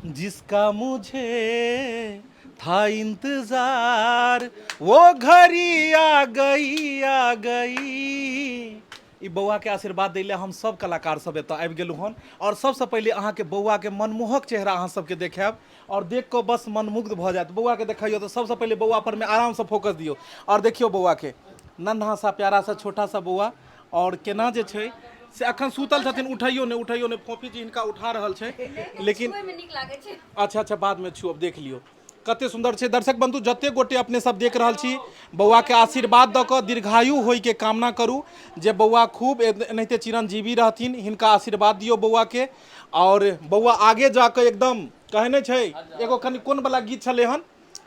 जिसका मुझे था इंतजार वो घड़ी आ गई आ गई। ई बौआ के आशीर्वाद दै लए हम सब कलाकार सब एतऽ आबि गेलहुँ हन आओर सबसँ पहिले अहाँके बौआ के मनमोहक चेहरा अहाँ सबके देखायब आओर देख कऽ बस मनमुग्ध भऽ जायत। बौआ के देखैयौ तऽ सबसँ पहिले बौआ पर मे आरामसँ फोकस दियौ आओर देखियौ बौआ के नन्हा सा प्यारा सा छोटा सा बौआ आओर केना जे छै से अखन सुतल छथिन, उठैयो नहि, उठैयो नहि। फोफी जी हिनका उठा रहल छै लेकिन छुएमे नीक लागै छै। अच्छा अच्छा, बादमे छुअब, देख लियौ कते सुन्दर छै। दर्शक बंधु, जते गोटे अपने सब देख रहल छी, बौआ के आशीर्वाद दऽ कऽ दीर्घायु होइके कामना करू जे बौआ खूब एनाहिते चिरंजीवी रहथिन। हिनका आशीर्वाद दियौ बौआ के आओर बौआ आगे जाकऽ एकदम कहै नहि छै एगो कनि कोन वाला गीत छलै हन,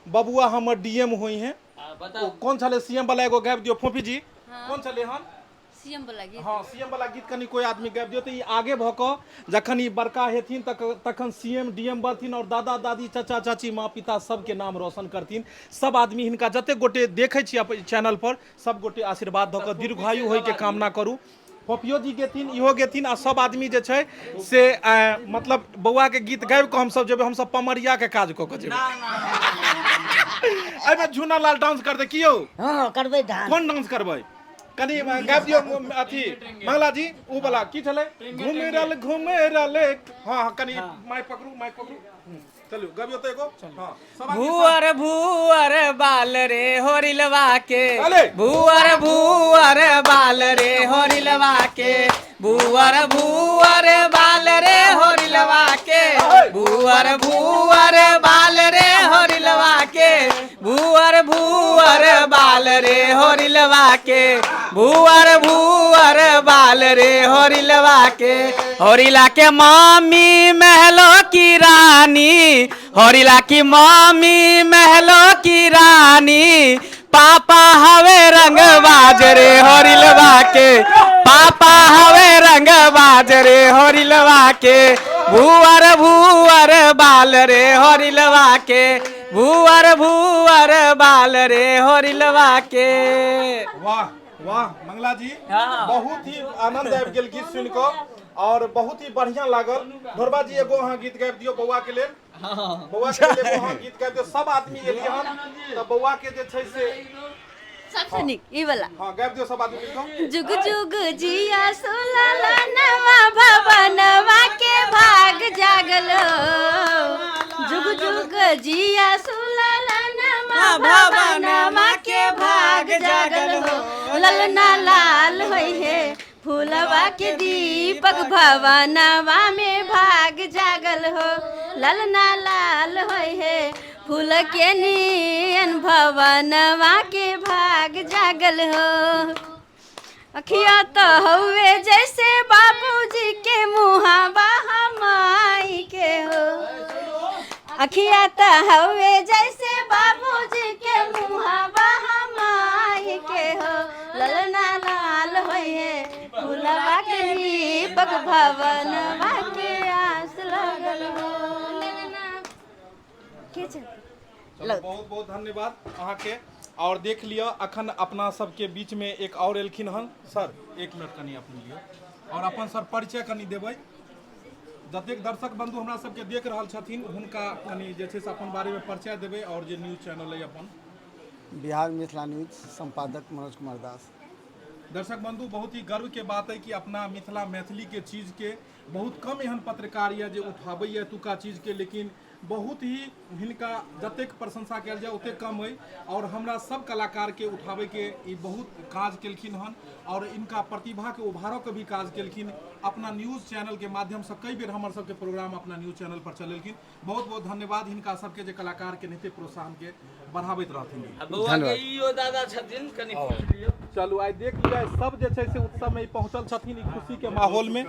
बबुआ हमर डी एम होइ हैं, ओ कोन छलै सी एम वाला, एगो गाबि दियौ फोफी जी, कोन छलै हन सीएम वाला गीत? हाँ, सीएम वाला गीत कनि कोई आदमी गाबि दियौ। तऽ ई आगे भऽ कऽ जखन ई बड़का हेथिन तखन सीएम डीएम बनथिन आओर दादा दादी चाचा चाची माँ पिता सबके नाम रोशन करथिन। सब आदमी हिनका जतेक गोटे देखै छी अपन चैनल पर सब गोटे आशीर्वाद दऽ कऽ दीर्घायु होइके कामना करू। फोफियो जी गेथिन, इहो गेथिन आ सब आदमी जे छै से मतलब बौआके गीत गाबि कऽ हमसब जेबै, हमसब पमरियाके काज कऽ कऽ जेबै। एहिमे झूना लाल डांस करतै की यौ? हँ, करबै डांस। कोन डांस करबै? कनि गाबि दियौ अथी मंगला जी, ओ वाला की छलै, घुमरल घुमरल। हँ हँ, कनि माइक पकड़ू, माइक पकड़ू, चलू गबियौ तऽ एगो। हँ, सब आदमी साथ। भुअर भुअर बाल रे होरिलवा के, अरे! भुअर भुअर बाल रे होरिलवा के, भुअर भुअर बाल रे होरिलवा के, भुअर भुअर बाल रे होरिलवा के, भुअर भुअर बाल रे होरिलवा के, भुअर भुअर बाल रे होरिलवा के। होरिला के मामी महलो की रानी, होरिला की मामी महलो की रानी, पापा हवे रंगबाज रे होरिलवा के, पापा हवे रंगबाज रे होरिलवा के, भुअर भुअर बाल रे होरिलवा के, भुअर भुअर बाल रे होरिलवा के। वाह वाह मंगला जी, बहुत ही आनंद आबि गेल गीत सुनि कऽ और बहुत ही बढ़िया लागल। ढोरबा जी, एगो अहाँ गीत गाबि दियौ बौआ के लेल, बौआ के लेल एगो अहाँ गीत गाबि दियौ। सब आदमी एलियै हन तऽ बौआ के जे छै से सबसे नीक ई वाला। हँ, गाबि दियौ सब आदमी मिल कऽ। जुग जुग जिया सुलला नवा भवनवा के भाग जागल हो। जुग जुग जिया सुलला नवा भवनवा के भाग जागल हो। ललना लाल होई है फूलवा के दीपक भवनवा में भाग जागल हो। ललना लाल होई है फूल के नियन भवनवा के भाग जागल हो। अखिया तो हउए जैसे बाबूजी के मुहावा हमाई के हो। अखिया तो हउए जैसे बाबूजी के मुहावा हमाई के हो। ललना लाल होई है फूलवा के दीपक भवनवा के आस लगल हो। ललना के छै? चलू, बहुत बहुत धन्यवाद अहाँके। और देख लिअ अखन अपना सबके बीच में एक और एलखिन हन। सर एक मिनट कनि अपन लिअ और अपन सर परिचय कनि देबै। जतेक दर्शक बंधु हमरा सबके देख रहल छथिन हुनका कनि जे छै से अपन बारे में परिचय देबै और जे न्यूज चैनल अइ अपन। बिहार मिथिला न्यूज संपादक मनोज कुमार दास। दर्शक बंधु, बहुत ही गर्व के बात है कि अपना मिथिला मैथिली के चीज के बहुत कम एहन पत्रकार यऽ जे उठाबैए एतुका चीज के, लेकिन बहुत ही हिनका जतेक प्रशंसा कयल जाय ओतेक कम अइ और हमरा सब कलाकार के उठाबै के ई बहुत काज केलखिन हन और इनका प्रतिभा के उभारऽ के भी काज केलखिन। अपना न्यूज चैनल के माध्यम से कई बेर हमर सबके प्रोग्राम अपना न्यूज चैनल पर चलेलखिन। बहुत बहुत धन्यवाद हिनका सबके जे कलाकार के एनाहिते प्रोत्साहन के बढ़ाबैत रहथिन। आ बौआ के इहो दादा छथिन, कनि पूछि लियौ। चलू आइ देख लिअ सब जे छै से उत्सव में ई पहुंचल छथिन ई खुशी के माहौल में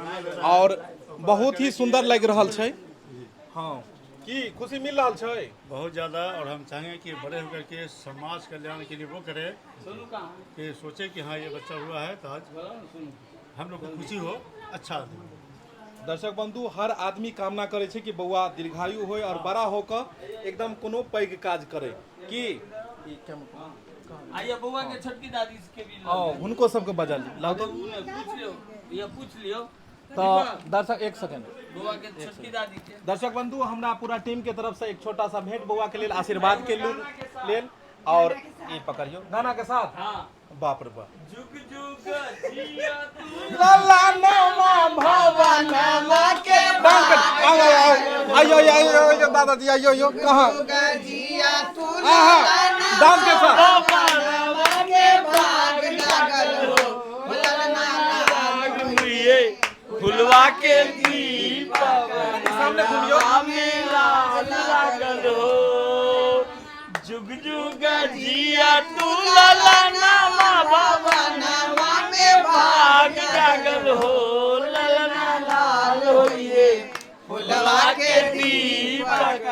और बहुत ही सुंदर लागि रहल छै। हाँ, की खुशी मिल रहल छै? बहुत ज़्यादा, और हम चाहेंगे कि बड़े होकर के समाज कल्याण के लिए वो करे कि सोचे कि हाँ ये बच्चा हुआ है तो आज हम लोग को खुशी हो। अच्छा आदमी। दर्शक बंधु, हर आदमी कामना करे छै कि बौआ दीर्घायु होय और बड़ा होकर एकदम कोनो पैघ काज करे। की आइए बौआ के छोटकी दादी के भी हाँ, हुनको सबके बजा ली, लाउ तो। पूछ लियौ, ये पूछ लियौ। तऽ दर्शक, एक सेकेंड। बौआ के छोटकी दादी के। दर्शक बंधु, हमरा पूरा टीम के तरफ से एक छोटा सा भेंट बौआ के लेल, आशीर्वाद के लेल। और ई पकड़ियो गाना के साथ। हाँ। बाप रे बाप। जुग जुग जिया तू लला नमा भवनमा के डांस कर। आओ आओ आओ, आइयो आइयो आइयो आइयो दादाजी, आइयो आइयो। कहाँ? आहा, डांस के साथ। फुलवा के दीप सामने घूमियो। में लागल हो, जुग जुग जिया तू लला नामा बाबा नामा में भाग जागल हो, ललना लाल होइए फुलवा के दीपक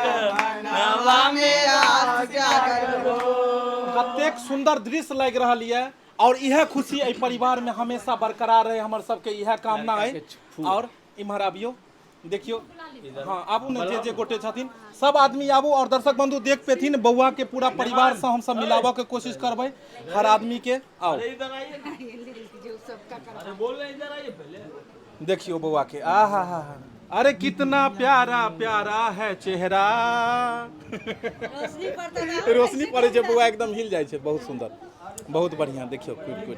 नवा में आग जागल हो। कतेक सुंदर दृश्य लागि रहल यऽ और इएह खुशी एहि परिवार में हमेशा बरकरार रहे, हमर सबके इएह कामना है। और इम्हर आबियो, देखियो। हाँ, आबू ने, जे जे गोटे छथिन सब आदमी आबू। और दर्शक बंधु देख पेथिन, बौआ के पूरा परिवार से हम सब मिलाबऽ के कोशिश करबै हर आदमी के। आओ। अरे इधर आइए ना। अरे बोल रहे, इधर आइए पहले। देखियो बौआ के, आ हा हा हा, अरे कितना प्यारा प्यारा है चेहरा। रोशनी पड़ै छै, बौआ एकदम हिल जाइ छै। बहुत सुंदर, बहुत बढ़िया। देखियो, क्यूट क्यूट।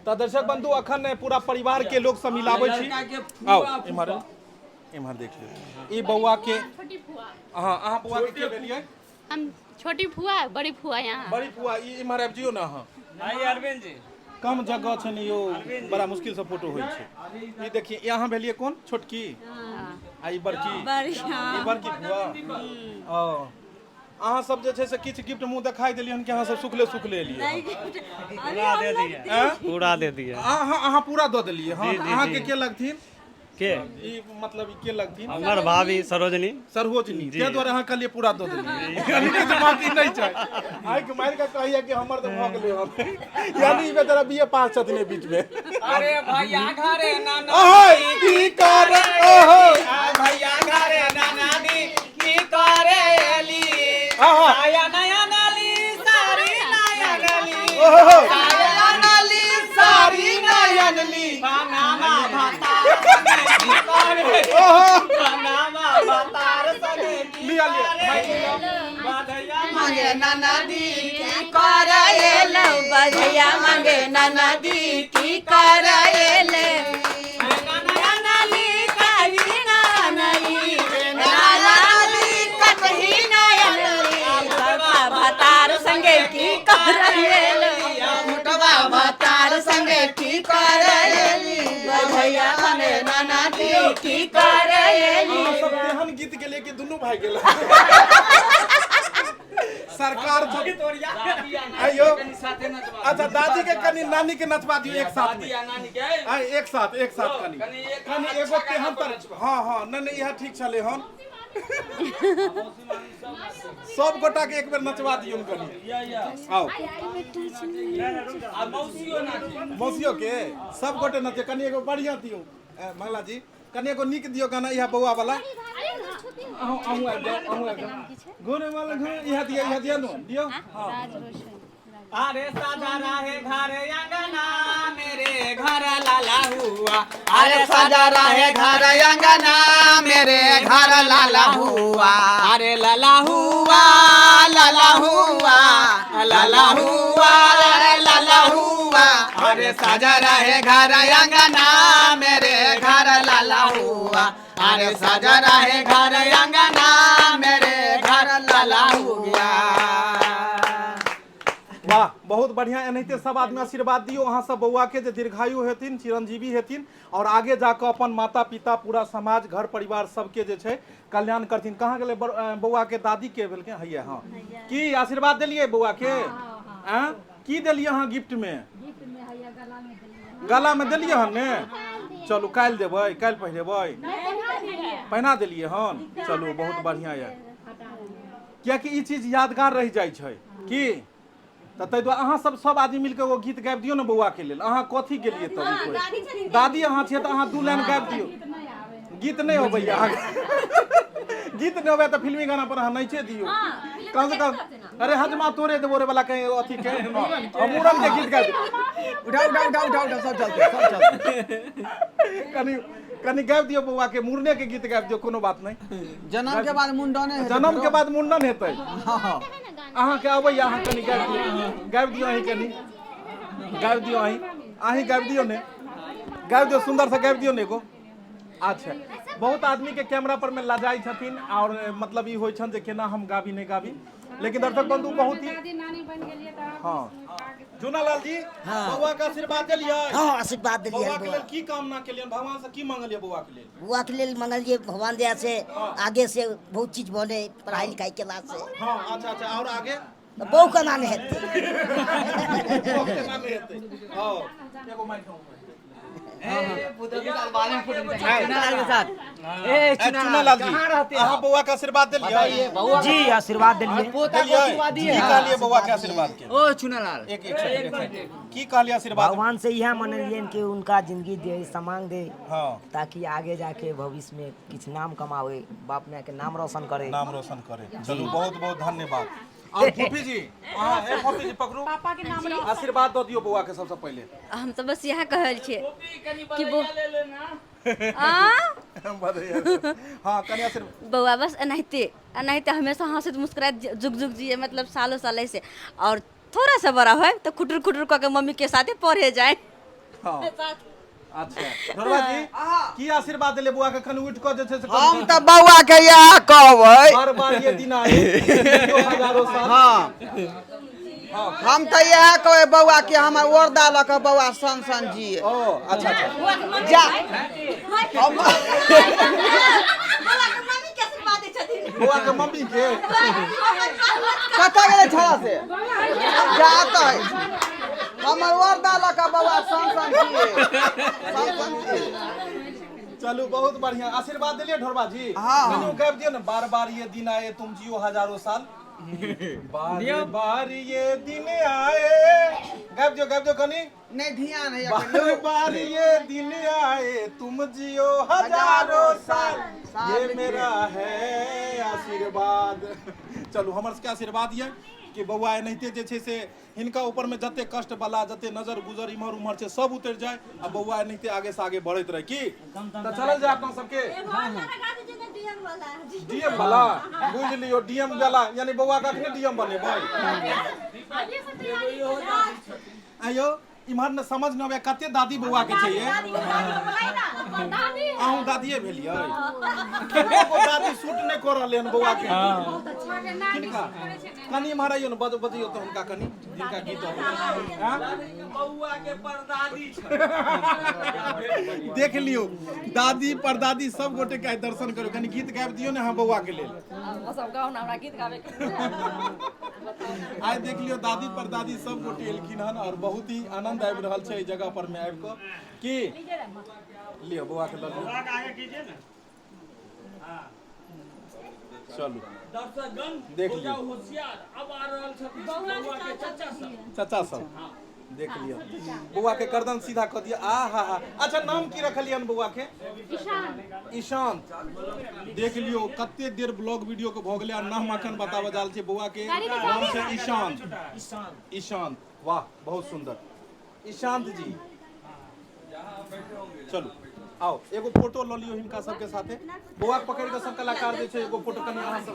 तऽ दर्शक बंधु, अखन पूरा परिवार के लोग सब मिलाबै छी। लड़का के फुआ। आओ इम्हर, इम्हर देखियौ ई बौआ के। अहाँ अहाँ बौआ के के भेलियै? हम छोटी फुआ, बड़ी फुआ यहाँ। बड़ी फुआ। ई इम्हर आबि जियौ ने अहाँ। आइए अरविंद जी। कम जगह छै ने यौ, बड़ा मुश्किल से फोटो होइ छै। ई देखिए, यहाँ भेलियै कोन? छोटकी आ ई बड़की? बढ़िया। ई बड़की फुआ। ओ अहाँ सब जे छै से किछु गिफ्ट मुँह देखाई देलियै हन कि अहाँ सब सुखले सुखले एलियै? अभी हम लोग आँय? पूरा दे दिया। अहाँ अहाँ पूरा दऽ देलियै? हँ। अहाँके के लगथिन? के? ई मतलब ई के लगथिन? हमर भाभी सरोजनी। सरोजनी। ताहि दुआरे अहाँ कहलियै पूरा दऽ देलियै, यानी किछु बाकी नहि छै। आँखि मारि कऽ कहैया कि हमर तऽ भऽ गेलै हन, यानी ई बेचारा बीए पास छथिन एहि बीचमे। अरे भैया घरे नाना ओहो, की कर ओहो। भैया घरे नाना दी की करे एली? आहा। साया नया नाली सारी नया नाली। ओहो। साया नाली सारी नयन ली। नामा भातार संगे की करे? ओहो। नामा भातार संगे की लिया, लिया, करे? माइक लिया। बाधैया मांगे नाना दी की करैल, बधैया मांगे नाना दी की करैल, नानी कही नानी नानी कतही नयन, भतार संगे की करैल, भतार संगे की करैल, बधैया मांगे नाना दी की करैल। अहाँ सब तेहन गीत गेलियै कि दुनू भाई गेल सरकार दादी आ नानी आइयो। के कनी साथे नचवा। अच्छा, दादी के कनि, नानी के नचवा दियौ एक साथ में। दादी आ नानी के। आइ एक साथ, एक साथ कनि। कनि एक कनि अच्छा एगो गाना तेहन पर तर नचवा। हँ हँ, नहि नहि, इएह ठीक छलै हन। सब गोटा के एक बेर नचवा दियौ कनि। या या। आउ। आ मौसियो नाची। मौसियो के। सब गोटे नचे। कनि एगो बढ़िया दियौ। ए, मंगला जी, कनि एगो नीक दियौ गाना, इएह बौआ वाला। अहूँ अहूँ आबि जाउ, अहूँ आबि जाउ। घुर वाला घुर, इएह दियौ, इएह दियौ नु दियौ। हँ। अरे साजा रहे घर अंगना मेरे घर लाला हुआ, अरे साजा रहे घर अंगना मेरे घर लाला हुआ, अरे लाला हुआ, लाला हुआ, लाला हुआ, अरे लाला हुआ, अरे साजा रहे घर अंगना मेरे घर लाला हुआ, अरे साजा रहे घर अंगना मेरे घर लाला हुआ। वाह, बहुत बढ़िया। एनाहिते सब आदमी आशीर्वाद दियौ अहाँ सब बौआ के जे दीर्घायु हेथिन, चिरंजीवी हेथिन और आगे जाकऽ अपन माता पिता, पूरा समाज, घर परिवार सबके जे छै कल्याण करथिन। कहाँ गेलै बौआ के दादी? के भेलखिन? हैया। हँ, की आशीर्वाद देलियै बौआ के? आँ, की देलियै अहाँ गिफ्ट में? गला में देलियै हन ने? चलू, काल्हि देबै, काल्हि पहिरेबै। पहिना देलियै हन? चलू, बहुत बढ़िआँ यऽ, कियाकि ई चीज यादगार रहि जाइ छै की तऽ ताहि दुआरे अहाँ सब सब आदमी मिलके एगो गीत गाबि दियौ ने बौआ के लेल। अहाँ कथी गेलियै तब? ई कोइ दादी अहाँ छियै तऽ अहाँ दू लाइन गाबि दियौ। गीत नहि अबैया अहाँके? गीत नहि अबैया तऽ फिल्मी गाना पर अहाँ नचिए दियौ कम से कम। अरे हजमा तोरे देबो रे वाला कहीं अथी के। हँ, मूड़न के गीत गाबि दियौ। उठाओ उठाओ उठाओ उठाओ उठाओ, सब चलते सब चलते। कनि कनि गाबि दियौ बौआ के, मुड़ने के गीत गाबि दियौ, कोनो बात नहीं। जन्म के बाद मुंडन हेतै। जन्म के बाद मुंडन हेतै। हाँ। अहाँके अबैया, अहाँ कनि गाबि दियौ, गाबि दियौ अहीं, कनि गाबि दियौ अहीं, अहीं गाबि दियौ ने, गाबि दियौ सुन्दर से गाबि दियौ ने एगो। अच्छा, बहुत आदमी के कैमरा पर में लजाई छथिन और मतलब ई होइ छनि जे केना हम गाबी नहि गाबी, लेकिन दर्शक बंधु बहुत ही दादी नानी बन गेलियै तऽ। हाँ, झूनालाल जी, बौआ के आशीर्वाद देलियै? हाँ, आशीर्वाद देलियै। बौआ के लेल की कामना केलियनि, भगवान से की मांगलियै बौआ के लेल? बौआ के लेल मंगलियै भगवान दया से आगे से बहुत चीज बने, पढ़ाई लिखाई केला से। हाँ, अच्छा अच्छा, और आगे? बहु केना नहि हेतै? बौआ केना नहि हेतै? हाँ, एगो माइक हम। चुनालाल जी, अहाँ बौआ के आशीर्वाद देलियै? जी, आशीर्वाद देलियै। देलियै? की कहलियै बौआ के आशीर्वाद के? ओ चुनालाल, एक एक सेकंड, एक सेकंड। की कहलियै आशीर्वाद? भगवान से यह मनलियन कि उनका जिंदगी दे, सामान दे। हाँ। ताकि आगे जाके भविष्य में किछ नाम कमावे, बाप माय के नाम रोशन करे। नाम रोशन करे। चलू, बहुत बहुत धन्यवाद। और फूफी जी, अहाँ, ए फूफी जी, पकड़ू। पापा के नाम आशीर्वाद दऽ दियौ बौआ के सबसँ पहिले। हम तऽ बस इएह कहल छियै कि बौ आ हाँ, कनि आशीर्वाद। बौआ बस एनाहिते एनाहिते हमेशा हँसैत मुस्कुराइत जुग जुग जिए, मतलब सालों साल ऐसे, और थोड़ा सा बड़ा होय तऽ खुटुर खुटुर कऽ के मम्मी के साथे पढ़े जाए। हाँ, अच्छा, ढोरबा जी, की आशीर्वाद देले बौआ के? कनि उठि कऽ जे छै से हम तऽ बौआ के इएह कहबै, बार बार ये दिन आए हजारों साल। हाँ, हम तऽ इएह कहबै बौआ के, हमर वर्दा लऽ कऽ बौआ सन सन जिए। ओ अच्छा अच्छा। जा हम बौआ के मम्मी के। कतऽ गेलै छड़ा से जा तऽ हमर वर्दा लऽ कऽ बौआ सन सन जिए, सन सन जिए। चलू, बहुत बढ़िया आशीर्वाद देलिए ढोरबा जी। हाँ। कनि गाबि दियौ ने, बार बार ये दिन आए तुम जियो हजारों साल, बार बार ये दिन आए, गाबि दियौ, गाबि दियौ कनि। नहि ध्यान है। बार बार ये दिन आए तुम जियो हजारों साल, ये मेरा है आशीर्वाद। चलू, हमर सबके आशीर्वाद ये कि बौआ एनाहिते जे छै से हिनका ऊपरमे जते कष्ट बला, जते नजर गुजर इम्हर उम्हर छै, सब उतरि जाय आ बौआ एनाहिते आगे से आगे बढ़ैत रहे। की तऽ चलल जाय अपना सबके डीएम वाला? बुझि लियौ, डीएम वाला यानी बौआ के अखने डीएम बनेबै। आइयो इम्हर ने समझ न अबैया कते दादी बौआ के छै ये। अहूँ दादिये भेलियै? एगो दादी सूट नहि कऽ रहलै हन बौआ के। किनका कनि इम्हर आइयो ने, बजियौ तऽ हुनका कनि, जिनका गीत अबैया। आँ? बौआ के परदादी। देख लियौ, दादी परदादी सब गोटे के आइ दर्शन करू। कनि गीत गाबि दियौ ने अहाँ बौआ के लेल। सब गाँव हमरा गीत गाबै। आइ देख लियौ, दादी परदादी सब गोटे एलखिन हन और बहुत ही आनंद आबि रहल छै एहि जगह पर मे आबि कऽ। की लियौ, बौआ के लऽ लियौ। चलू। दर्शकगण, देख हो लियौ। जाओ होशियार, अब आ रहल छथिन बौआ के चाचा सब। चाचा सब, देख लियौ, बौआ के गर्दन सीधा कऽ दियौ। आ हा हा, अच्छा, नाम की रखलियन बौआ के? ईशांत। देख लियौ, कते देर ब्लॉग वीडियो के भऽ गेलै आ नाम अखन बताबऽ जाल छै। बौआ के नाम छै ईशांत। ईशांत, वाह, बहुत सुंदर ईशांत जी। चलू आओ, एगो फोटो लऽ लियौ हिनका सबके साथे। बौआ के पकड़ि कऽ सब कलाकार जे छै एगो फोटो कनि अहाँ सब।